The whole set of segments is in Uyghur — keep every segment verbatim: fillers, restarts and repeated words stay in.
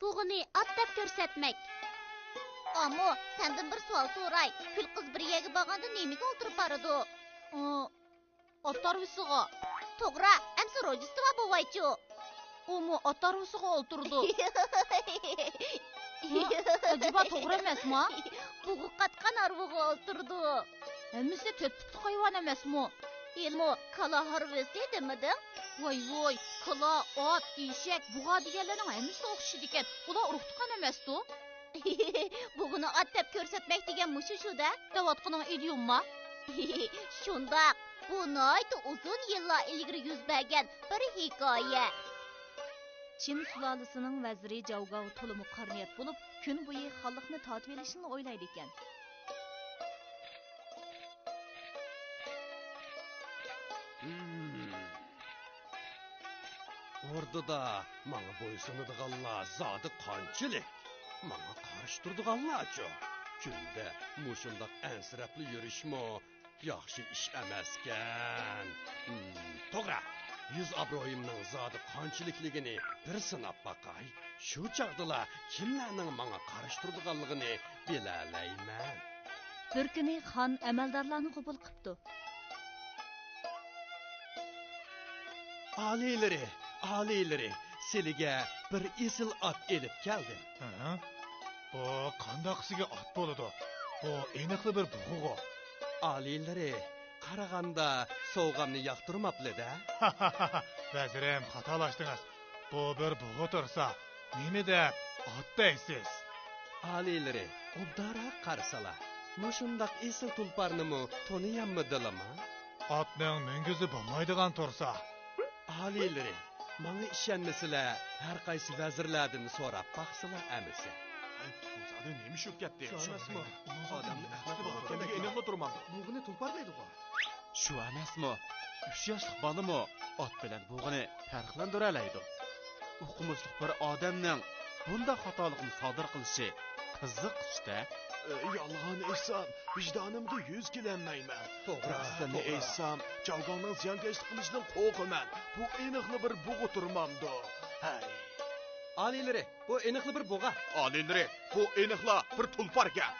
بۇغىنى ئات دەپ كۆرسەتمەك. ئامۇ، سەندىن بىر سوئال سوراي. كۈل قىز بىر يەرگە بارغاندا نېمىگە ئولتۇرۇپ بارىدۇ؟ ئۇ، ئات ھارۋىسىغا. توغرا، ئەمسە روژدېستۋا بوۋايچۇ. ئۇمۇ ئات ھارۋىسىغا ئولتۇرىدۇ. ھە؟ ئەجەبا توغرا ئەمەسما؟ بۇغا قاتقان ھارۋىغا ئولتۇرىدۇ. ھەممىسى تۆت پۇتلۇق ھايۋان ئەمەسمۇ؟ ھېلىمۇ كالا ھارۋىسى دېمىدىڭ؟ ۋاي ۋوي، كالا، ئات، ئېشەك، بۇغا دېگەنلەرنىڭ ھەممىسى ئوخشىيدىكەن. ئۇلار ئۇرۇق-تۇغقان ئەمەستۇ؟ بۇغىنى ئات دەپ كۆرسەتمەك دېگەن مۇشۇ شۇ-دە؟ دەۋاتقىنىڭ ئىدىيومما؟ شۇنداق. بۇ ناھايىتى ئۇزۇن يىللار ئىلگىرى يۈز بەرگەن بىر ھېكايە. چىن سۇلالىسىنىڭ ۋەزىرى جاۋگاۋ تولىمۇ قارا نىيەت بولۇپ، كۈن بويى خانلىقنى تارتىۋېلىشنىلا ئويلايدىكەن. ھىم. ئوردىدا ماڭا بويسۇنىدىغانلار زادى قانچىلىك؟ ماڭا قارشى تۇرىدىغانلارچۇ؟ كۈندە مۇشۇنداق ئەنسىرەپلا يۈرۈشمۇ ياخشى ئىش ئەمەسكەن. ھىم، توغرا، يۈز ئابرۇيۇمنىڭ زادى قانچىلىكلىكىنى بىر سىناپ باقاي. شۇ چاغدىلا كىملەرنىڭ ماڭا قارشى تۇرىدىغانلىقىنى بىلەلەيمەن. بىر كۈنى خان ئەمەلدارلارنى قوبۇل قىپتۇ. ئالىيلىرى، ئالىيلىرى، سىلىگە بىر ئېسىل ئات ئېلىپ كەلدىم. ھە؟ بۇ قانداق كىشىگە ئات بولىدۇ؟ بۇ ئېنىقلا بىر بۇغىغۇ. ئالىيلىرى، قارىغاندا سوۋغامنى ياقتۇرماپلىدە؟ ۋەزىرىم، خاتالاشتىڭىز. بۇ بىر بۇغا تۇرسا، نېمە دەپ ئات دەيسىز؟ ئالىيلىرى، ئوبدانراق قارىسىلا، مۇشۇنداق ئېسىل تۇلپارنىمۇ تونۇيالمىدىلىما؟ ئاتنىڭ مۈڭگۈزى بولمايدىغان تۇرسا. ئالىيلىرى، ماڭا ئىشەنمىسىلە، ھەر قايسى ۋەزىرلەردىن سوراپ باقسىلا ئەمىسە. ھەي، بۇ زادى نېمە ئىش بولۇپ كەتتى؟ شۇ ئەمەسمۇ؟ ئادەمنى ئەقلى بار ئىكەنلىكى ئېنىقلا تۇرمامدۇ؟ بۇغىنى تۇلپار دەيدىغۇ. شۇ ئەمەسمۇ؟ ئۈچ ياشلىق بالىمۇ ئات بىلەن بۇغىنى پەرقلەندۈرەلەيدۇ. ئوقۇمۇشلۇق بىر ئادەمنىڭ بۇنداق خاتالىقنى سادىر قىلىشى قىزىق ئىش-تە. ئە، يالغان ئېيتسام، ۋىجدانىمغا يۈز كېلەلمەيمەن. توغرا، راستىنى توغرا. ئېيتسام، جاۋگاڭنىڭ زىيانكەشلىك قىلىشىدىن قورقىمەن. بۇ ئېنىقلا بىر بۇغا تۇرمامدۇ؟ ھەي. ئالىيلىرى، بۇ ئېنىقلا بىر بۇغا. ئالىيلىرى، بۇ ئېنىقلا بىر تۇلپاركەن.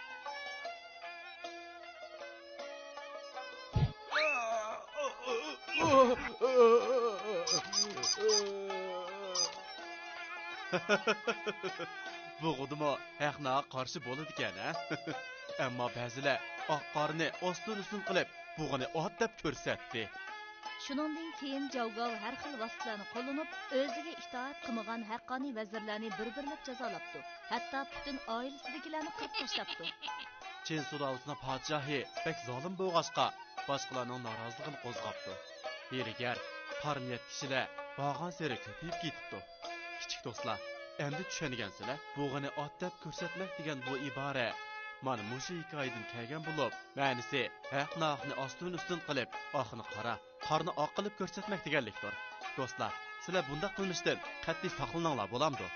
بۇغىدىمۇ ھەق ناھەق قارشى بولىدىكەن، ھە؟ ئەمما بەزىلەر ئاق قارىنى ئاستىن-ئۈستۈن قىلىپ، بۇغىنى ئات دەپ كۆرسەتتى. شۇنىڭدىن كېيىن جاۋگاۋ ھەر خىل ۋاسىتىلەرنى قوللىنىپ، ئۆزىگە ئىتائەت قىلمىغان ھەققانىي ۋەزىرلەرنى بىر-بىرلەپ جازالاپتۇ. ھەتتا پۈتۈن ئائىلىسىدىكىلەرنى قىرىپ تاشلاپتۇ. چىن سۇلالىسىنىڭ پادىشاھى بەك زالىم بولغاچقا، باشقىلارنىڭ نارازىلىقىنى قوزغاپتۇ. ھىيلىگەر، قارا نىيەت كىشىلەر بارغانسېرى كۆپىيىپ كېتىپتۇ. كىچىك دوستلار، ئەمدى چۈشەنگەنسىلەر؟ بۇغىنى ئات دەپ كۆرسەتمەك دېگەن بۇ ئىبارە مانا مۇشۇ ھېكايىدىن كەلگەن بولۇپ، مەنىسى ھەق-ناھەقنى ئاستىن-ئۈستۈن قىلىپ، ئاقنى قارا، قارىنى ئاق قىلىپ كۆرسەتمەك دېگەنلىكتۇر. دوستلار، سىلەر بۇنداق قىلمىشتىن قەتئىي ساقلىنىڭلار، بولامدۇ؟